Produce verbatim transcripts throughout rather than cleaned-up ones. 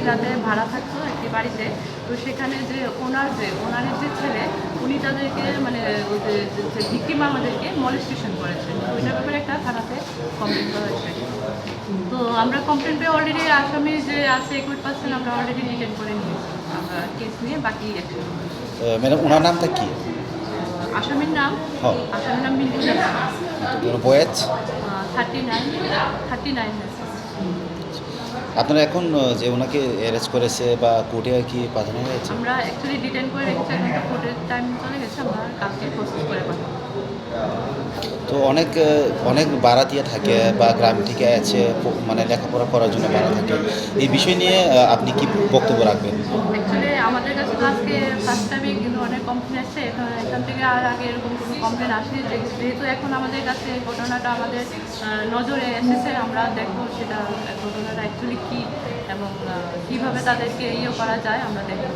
রাতে ভাড়া থাকতো একটি বাড়িতে। তো সেখানে যে ওনার, যে ওনারের যে ছেলে, উনি তাদেরকে, মানে, ওই যে, যে, যে ভিকটিম আমাদেরকে মলেস্টেশন করেছে, ওইটার ব্যাপারে একটা থানাতে কমপ্লেন করা হয়েছে। তো আমরা কমপ্লেন পেয়ে অলরেডি আসামি যে আছে একুশ পার্সেন্ট আমরা অলরেডি ডিটেন করে নিয়েছি, আমরা কেস নিয়ে বাকি অ্যাকশন। এ, ম্যাডাম, ওনার নামটা কি? আসামির নাম? হ্যাঁ। আসামির নাম মিন্টু দেবনাথ। ওনার বয়স? Thirty nine. Thirty nine. আপনারা এখন, আহ, যে ওনাকে অ্যারেস্ট করেছে বা কোর্টে কি পাঠানো হয়েছে? আমরা অ্যাকচুয়ালি ডিটেন করে রেখেছি, এখন তো কোর্টের টাইম চলে গেছে, আমরা কালকে প্রসেস করে পাঠাবো। তো অনেক, আহ, অনেক বারাতিয়া থাকে বা গ্রাম থেকে আছে, প-, মানে লেখাপড়া করার জন্য বারা থাকে, এই বিষয় নিয়ে, আহ, আপনি কি বক্তব্য রাখবেন? অ্যাকচুয়ালি আমাদের কাছে তো আজকে ফার্স্ট টাইমে কিন্তু অনেক কমপ্লেন আসছে, এখান, এখান থেকে আর আগে এরকম কোনো কমপ্লেন আসেনি। যে-, যেহেতু এখন আমাদের কাছে ঘটনাটা আমাদের, আহ, নজরে এসেছে, আমরা দেখবো সেটা ঘটনাটা অ্যাকচুয়ালি কী এবং, আহ, কীভাবে তাদেরকে ইয়ে করা যায়, আমরা দেখবো।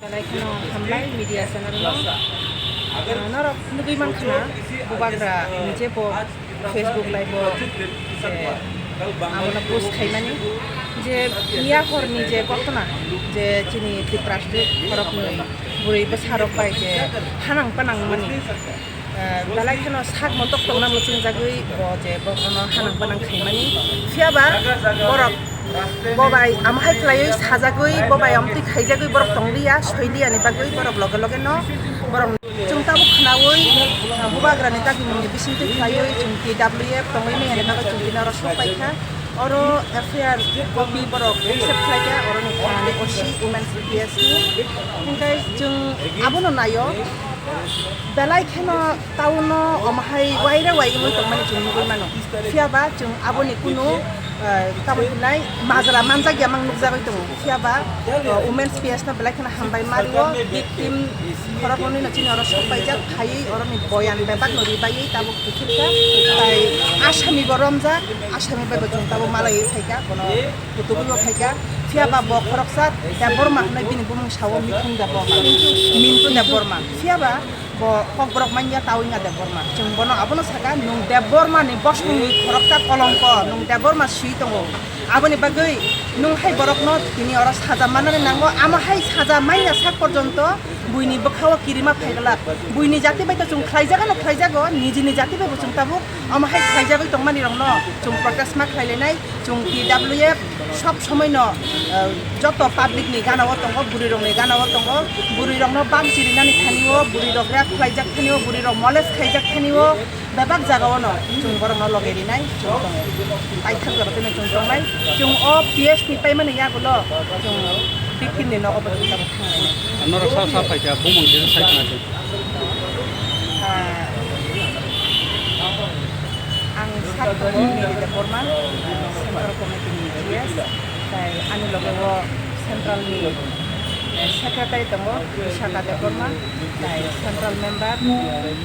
Belai kheno hambai media channel no. Ah, norok nugui mankha na, bubagra ni je bo Facebook live o je abono post khaimani, je miya horni je ghotona, je chini Tiprasri khoroknwi bwrwi bwsarok bai je hanang panang mani. Eh, belai kheno sak motok tongna muchungjagwi bo je bohrokno hanang panang khaimani. Phiya ba borok bo bai amo hai khlaiwi sajagwi, bo bai amtwi khaijagwi borok tongliya, soiliya ni bagwi borok loge loge no borok chwng tabuk khnaui, eh, bubagrani dagimungni bisingtwi khlaiwi chwng T W F tongwi manya ni bagwi chwng tini oro sok paikha. Oro F I R copy borok accept khlaikha, oroni thani O C Women's P S ni. Hinkhe chwng abono naio, belai kheno town o omo hai waira wai wngwi tongmani chwng nugwi mano. Phiya ba chwng aboni kunu, eh, tamo hinai majra manjak ya mang nukjagwi tongo. Phiya ba, eh, Women's P S no belai kheno hambai mario, victim khoroknwi no chini oro sok paijak, phaiwi oroni boyan bebak no ribaiwi tabuk kiphilkha. Tai asami bo romjak, asami bai bo chwng tabuk malaiwi phaikha, bono kutugwi bo phaikha. Phiya ba bo khoroksa Debbarma hinwi bini bumung sao Mithun Debbarma. Mintu Debbarma. Phiya ba bo kokborok manya Tawinga Debbarma. Chwng bono abono saka, "Nwng Debbarma ni bosongni khoroksa kolongko, nwng Debbarma swi tongo." Aboni bagwi nwng hai borokno tini oro saja manani nango. Amo hai saja manya sak porjonto buini bwkhao kirima phaiglak. Buini jati bai to chwng khlaijagano khlaijago, nijini jati bai bo chwng tabuk amo hai khlaijagwi tongmani rokno chwng protest ma khlailainai. Chwng T W F sob somoi no, eh, joto public ni gana o tongo, bwrwi rok ni gana o tongo, bwrwi rok no bam chirinani thani o, bwrwi rok rape khlaijak thani o, bwrwi rok molest khaijak thani o, bebak jaga o no chwng borok no loge rinai chwng tongo. Paithak jora tino chwng tongnai, chwng o P S ni paimani yagulo chwng victim ni nogo bo chwng tabuk thangnai. Norok sa sa paikha, bumung kisa sai khna. Ah, ang sak tongo Mary Debbarma, Central Committee ni G S, tai ani loge o Central ni, eh, Secretary tongo Vishaka Debbarma, tai Central Member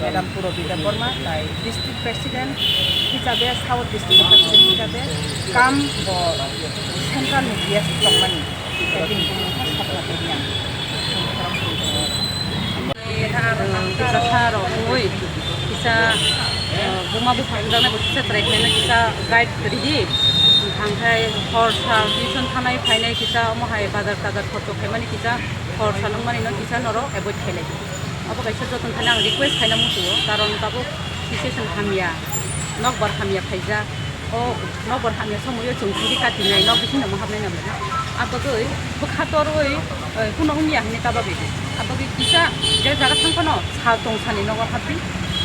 Madam Purabhi Debbarma, tai District President hisabe, South District President hisabe kam bo Central ni G S tongmani. Kisa sa rok wngwi, kisa, eh, buma bupha wngjaknai bo kisa chwrai khlaina kisa guide ridi. Hwnkhe hor sal tuition thanai phainai kisa omo hai bazar tazar khorcho khaimani kisa hor sal wngmani no kisa norok avoid khailai. Obo kaisa joto thani ang request khaina muchungo, karon tabuk situation hamya, nokbar hamya khaijak. O nokbar hamya somoio chwng thangwi katinai, nok bisingo hapnai nang. Abagwi bwkha torwi, eh, kuno wngya hinwi ta bagwi. Abagwi kisa je jaga thang phano sal tong sani nogo hapdi,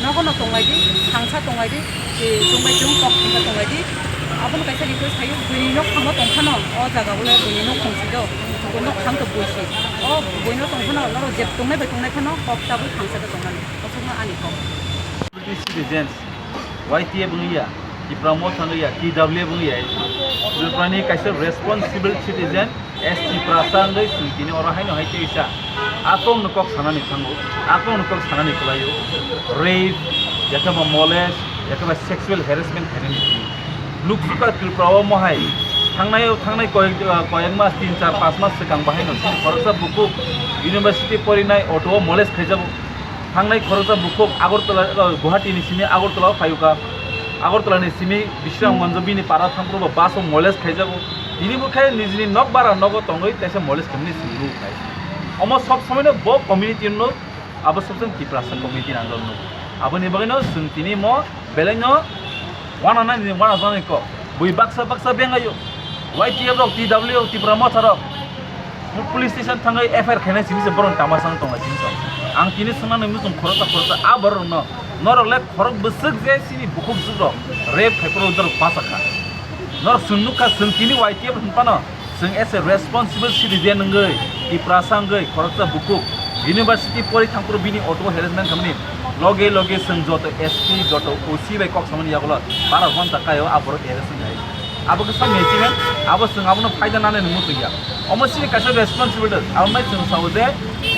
nogono tonglaidi, thangsa tonglaidi, eh, chwngbai chwng kok thangsa tonglaidi. Abono kaisa request khaio, buini nok thango tong phano, o jaga ulo buini nok thangsi do, nok thang to buisi. O buino tong phano, norok jeb tongnai bai tongnai phano, kok tabwi thangsa khe tongnani. Aswkno ani kok. Citizens, Y T F wngya, Tipra Motha wngya, T W F wngya, Tripurani kaisa responsible citizen, S T Prasa wngwi chwng tini oro haino hai tei sa. A kokno kok sanani thango, a kokno kok sanani kwlaio. Rape, yakhe ba molest, yakhe ba sexual harassment khainani thani. Nukhuka Tripura o mohai, thangnai, thangnai koyek, koyek mas, tin, char, panch mas swkang bahai no chini khoroksa bukhuk university porinai auto o molest khaijago. Thangnai khoroksa bukhuk Agartala, uh, Guwahati ni simi Agartala o phaiuka. Agartala ni simi Bisramganj bini para thangphuru bo bus o molest khaijago. Tini bo khe nijini nok bara nogo tongwi teisa molest khaimani chwng nugo khai. Omo sob somoino bo community no abo sob somoino Tiprasa community ni under no. Aboni bagwino chwng tini mo belai no wana nani wana jani kok. Bui baksa baksa bengayo. Y T F rok, T W, Tipra Motha rok. Police station thangwi F I R khainai simi se borok tama sang tonglai simi se. Ang tini swngnani muchung khoroksa khoroksa a borok no. Norok le khorok bwswk je chini bukhuk bwswk rok rape khai phuru norok bacha kha. Norok chwng nukha, chwng tini Y T F hwn phano chwng as a responsible citizen wngwi Tiprasa wngwi khoroksa bukhuk university pori thang phuru bini auto harassment khamani loge loge chwng joto S P, joto O C bai kok samani yagulo bara ghonta kaio a borok arrest wngnai. Abo khe samni achievement, abo chwng abono phaida nani nungmo twiya. Omo chini kaisa responsibility, abo mai chwng sao je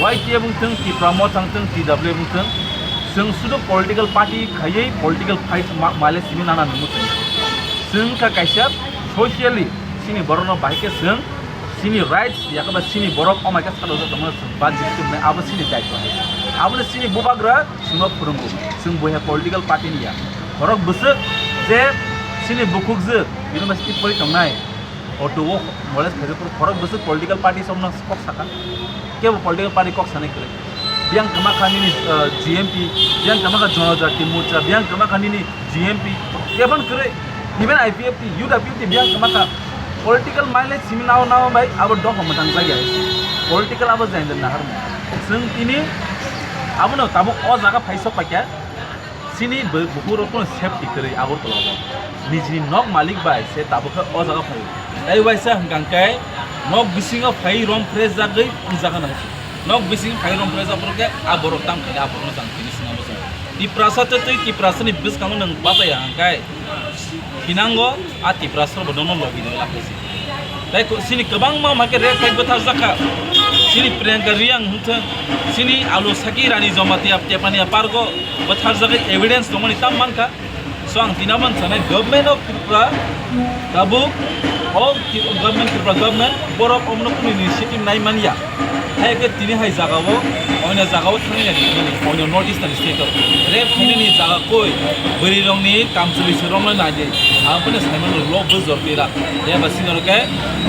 Y T F wngthwng, Tipra Motha wngthwng, T W wngthwng, chwng sudu political party khaiwi political fight ma-, male simi nana nungmo twiya. Chwng kha kaisa socially chini borokno bahai khe chwng chini rights yakaba chini borok omai khe salo jotongno chwng banjik tubunai, abo chini daitwa hai. Aboni chini bubagra chwngno phwrwngo, chwng bo hai political party ni ya. Borok bwswk je chini bukhuk jwk university pori tongnai, auto o molest khaijak phuru borok bwswk political party somno kok saka. Kebo political party kok sanai kwrwi. Biyang kwma kha nini, uh, G M P, biyang kwma kha Jonojati Morcha, biyang kwma kha nini G M P, even kwrwi, even I P F T, U W P, biyang kwma kha political mileage simi nao nao bai abo dopha mwtang jagya. Political abo jai jai nahar mo. Chwng tini abono tabuk o jaga phai sok paikha. Chini bu-, buphuru rokno safety kwrwi Agartala o. Nijini nok malik bai se tabuk khe o jaga phai. Tai waisa hwnkha khe nok bisingo phai rom fresh jagwi wng jaga nang. Nok bisingo phai rom fresh jak phuru khe a borok tam khaina a borokno jang tini swnam bwswng. Tiprasa tei tei Tiprasani bwskango nwng bachaya hwnkhe. Hinango a Tiprasa rok bo nono logi de lakai se. Tai ko-, sini kwbangma hwnkhe rape khai bwthar jakha. Sini Priyanka Reang hwnkhe sini Alu Saki Rani Jamatia Tepania Pargo bwthar jagwi evidence tongmani tam mankha. So ang tini abo sanai Government of Tripura tabuk o Ti-, Government Tripura Government borok omno kunu initiative nai manya. Hai khe tini hai jaga o, oino jaga o thangwi nai tini, oino North Eastern state o. Rape khainani jaga koi, bwrwi rokni kamchwlwi se romlai nai di. Ang phano saimano lo bujor tira. Yaba sini rokhe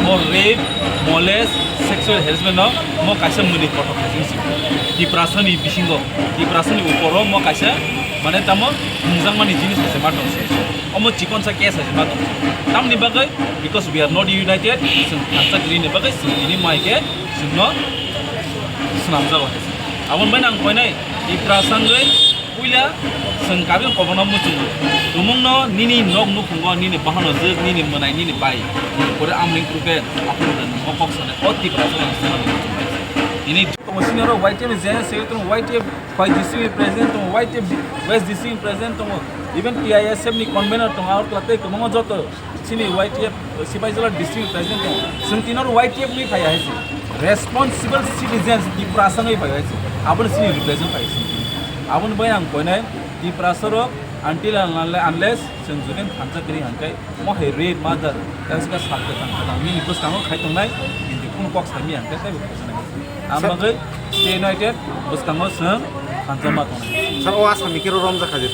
o rape, molest, sexual harassment no mo kaisa muni kothok khaising si. Tiprasani bisingo, Tiprasani uporo mo kaisa mane tamo nungjakmani jinis se ma tong si. Omo chikonsa case se ma tong si. Tamni bagwi, because we are not united, chwng thansa kwrwini bagwi chwng tini mai khe chwngno swnamjago hai se. Aboni bai ang koinai Tiprasa wngwi puila chwng kabil koborno muchungo. Tumungno nini nok nukhungo, nini bahano jwk, nini mwnai, nini bai. Pore amni kruke aphuru nwng o kok sanai o Tiprasa ang swnamwi muchungo. Tini tongo senior rok Y T F ni General Secretary tongo, Y T F West District ni President tongo, Y T F West District ni President tongo, even T I S F ni convener tongo, Agartala tei kwbangma joto. Chini Y T F, Sipaijala district president tongo. Chwng tini oro Y T F wngwi phaiya hai se. Responsible citizens Tiprasa wngwi phaiya hai se. Abono chini represent phaiya se. Aboni bai ang koinai Tiprasa rok until and unle-, unless chwng jodi thansa kwrwi hwnkhai mo hai rape murder tei swkang sak kwthang kwthang nini bwskango khai tongnai, kintu kunu kok sami hwnkhai teibo kok sanai. Ang bagwi State United bwskango chwng thansa ma tongnai. Sir, o Assam ni khe ro romjak kha je.